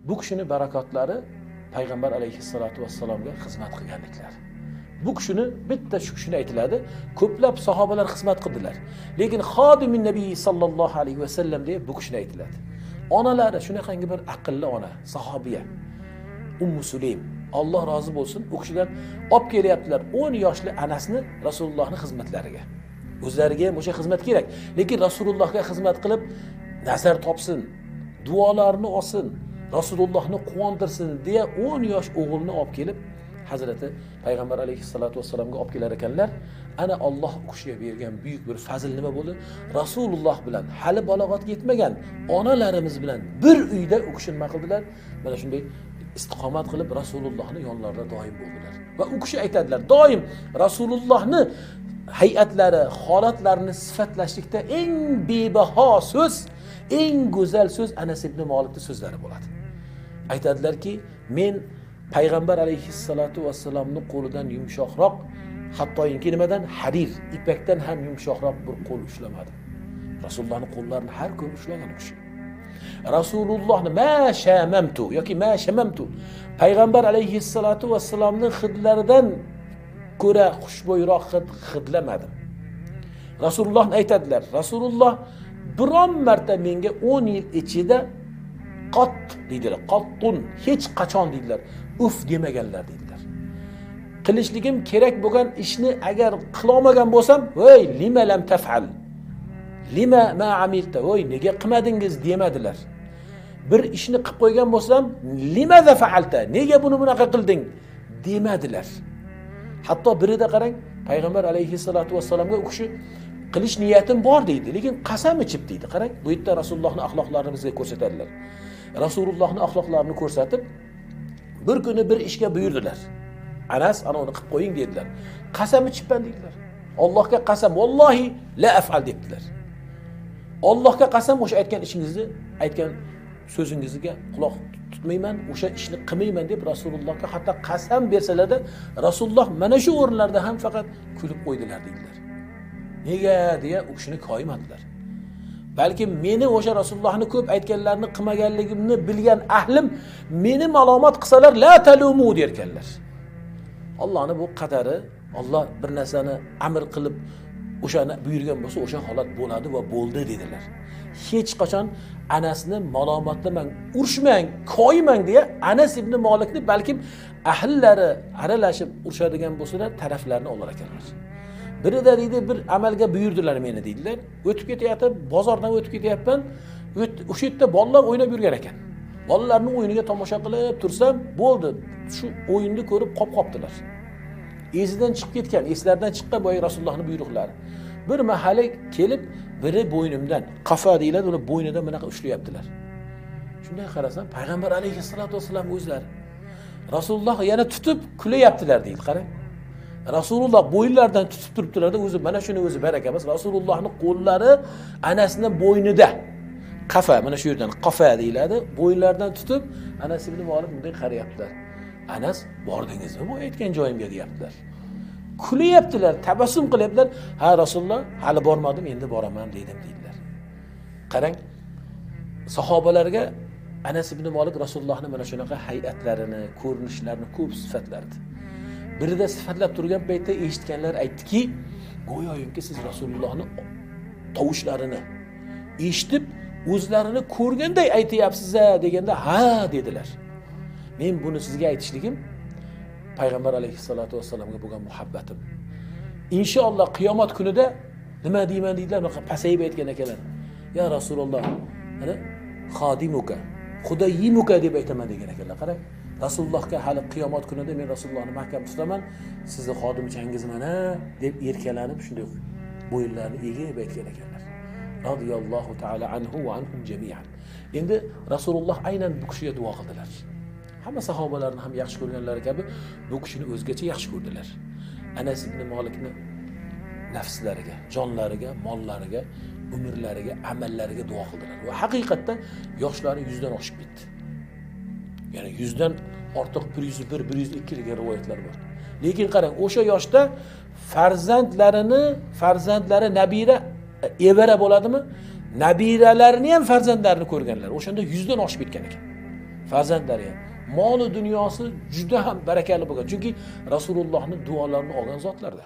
Bu kishini barakotlari payg'ambar alayhissalotu vassalomga xizmat qilganliklar. Bu kishini bitta shu kishini aytiladi. Ko'plab sahobalar xizmat qildilar. Lekin xodimin nabiy sallallohu alayhi vasallam deb bu kishini aytiladi. Onalari shunaqangi bir aqlli ona, sahobiya Ummu Sulaym, Alloh rozi bo'lsin, u kishidan olib kelyaptilar 10 yoshli Anasni Rasulullohning xizmatlariga. O'zlariga ham o'sha xizmat kerak, lekin Rasulullohga xizmat qilib nazar topsin, duolarini olsin, Rasulullohni quvontirsin deya 10 yosh o'g'ilni olib kelib Hazrati Payg'ambar alayhissalatu vassalomga olib kelar ekanlar. Ana Alloh u kishiga bergan buyuk bir fazl nima bo'ldi? Rasululloh bilan hali balog'atga yetmagan onalarimiz bilan bir uyda u kishi nima qildilar? Mana shunday istiqomat qilib Rasulullohning yonlarida doim bo'ldilar. Va u kishi aytadilar, doim Rasulullohni hayatlari, holatlarini sifatlashlikda eng bebaho so'z, eng go'zal so'z Anas ibn Malikning so'zlari bo'ladi. Aytadilarki, men Payg'ambar alayhissalatu vassalomning qo'lidan yumshoqroq, hattoki nimadan? Harir, ipakdan ham yumshoqroq bir qo'l ushlamadim. Rasulullohning qo'llarini har kun ushlagan u kishi. Rasulullohni ma shamamtu yoki ma shamamtu, Payg'ambar alayhissalatu vassalomning hidlaridan ko'ra xushbo'yroq hid hidlamadim. Rasulullohni aytadilar, Rasululloh biron marta menga 10 yil ichida qat deydilar, qattun, hech qachon deydilar, uf demaganlar deydilar. Qilishligim kerak bo'lgan ishni agar qilolmagan bo'lsam, voy lima lam taf'al, lima ma amilta, voy nega qilmadingiz demadilar. Bir ishni qilib qo'ygan bo'lsam, limaza fa'alta, nega buni bunaqa qilding demadilar. Hatto birida qarang, Payg'ambar alayhissalatu vassalomga u kishi qilish niyatim bor deydi, lekin qasam ichib deydi. Qarang, bu yerda Rasulullohning axloqlarini bizga ko'rsatadilar. Rasulullohning axloqlarini ko'rsatib, bir kuni bir ishga buyurdilar. Anas, ana uni qilib qo'ying dedilar. Qasam ichibman dedilar. Allohga qasam, vallohi la af'al debdilar. Allohga qasam, o'sha aytgan ishingizni, aytgan so'zingizga quloq tutmayman, o'sha ishni qilmayman deb Rasulullohga hatto qasam bersalarda, Rasululloh mana shu o'rinlarda ham faqat kulib qo'ydilar dedilar. Nega deya u kishini koyimadilar. Balki meni o'sha Rasulullohni ko'p aytganlarini qilmaganligimni bilgan ahlim meni malomat qilsalar la talumu derkanlar. Allohning bu qadari, Alloh bir narsani amr qilib o'shani buyurgan bo'lsa, o'sha holat bo'ladi va bo'ldi dedilar. Hech qachon Anasni malomatlamang, urishmang, koyimang deya Anas ibn Malikni balkim ahllari aralashib urishadigan bo'lsalar, taraflarini olar ekanlar. Birida deydi, bir amalga buyurdilar meni deydilar. O'tib ketayotib, bozordan o'tib ketyapman. O'sha yerda bolalar o'ynab yurgan ekan. Bolalarning o'yiniga tomosha qilib tursam, bo'ldi. Shu o'yinni ko'rib qop qopdilar. Esidan chiqib ketgan, eslaridan chiqqan boya Rasulullohning buyruqlari. Bir mahali kelib, biri bo'ynimdan, qafa deyiladi, uni bo'ynidan bunaqa ushlayaptilar. Shunday qarasam, Payg'ambar alayhissalatu vassalam o'zlari. Rasululloh yana tutib kulayaptilar deydi, qarang. Rasululloh bo'yinlaridan tutib turibdilar-da, o'zi mana shuni o'zi baraka emas. Rasulullohning qo'llari Anasning bo'ynida. Qafa, mana shu yerdan qafa deyiladi. Bo'yinlaridan tutib Anas ibn Malik bunday qarayaptilar. Anas, bordingizmi bu aytgan joyimga deyaptilar. Kulyaptilar, tabassum qilyaptilar. Ha Rasululloh, hali bormadim, endi boraman dedim deydilar. Qarang, sahobalarga Anas ibn Malik Rasulullohning mana shunaqa hay'atlarini, ko'rinishlarini ko'p sifatlardi. Birida sifatlab turgan paytda eshitganlar aytdiki, go'yoki siz Rasulullohning tovushlarini eshitib, o'zlarini ko'rganday aytyapsiz-a deganda, ha dedilar. Men buni sizga aytishligim Payg'ambar alayhissalatu vassalomga bo'lgan muhabbatim. Inshaalloh qiyomat kunida nima deyman deydilar, bunaqa pasayib aytgan ekanlar. Ya Rasululloh, ana xodimuka, xudoyimuka deb aytaman degan ekanlar. Qarang, Rasulullohga hali qiyomat kunida men Rasulullohni mahkam tutaman, sizni xodimchangizman deb erkalanib shunday bo'yinlarini egib aytgan ekanlar. Radiyallohu ta'ala anhu va anhum jami'an. Endi Rasululloh aynan bu kishiga duo qildilar. Hamma sahobalarni ham yaxshi ko'rganlari kabi bu kishini o'zgacha yaxshi ko'rdilar. Anas ibn Malikni nafslariga, jonlariga, mollariga, umrlariga, amallariga duo qildilar. Va haqiqatda yoshlari 100 dan oshib ketdi. Ya'ni 100 dan ortiq 101, 102 degan rivoyatlar bor. Lekin qarang, o'sha yoshda farzandlari nabira, evara bo'ladimi? Nabiralarini ham farzandlarini ko'rganlar. O'shanda 100 dan oshib ketgan ekan. Farzandlari ham, moli dunyosi juda ham barakali bo'lgan. Chunki Rasulullohning duolarini olgan zotlarda.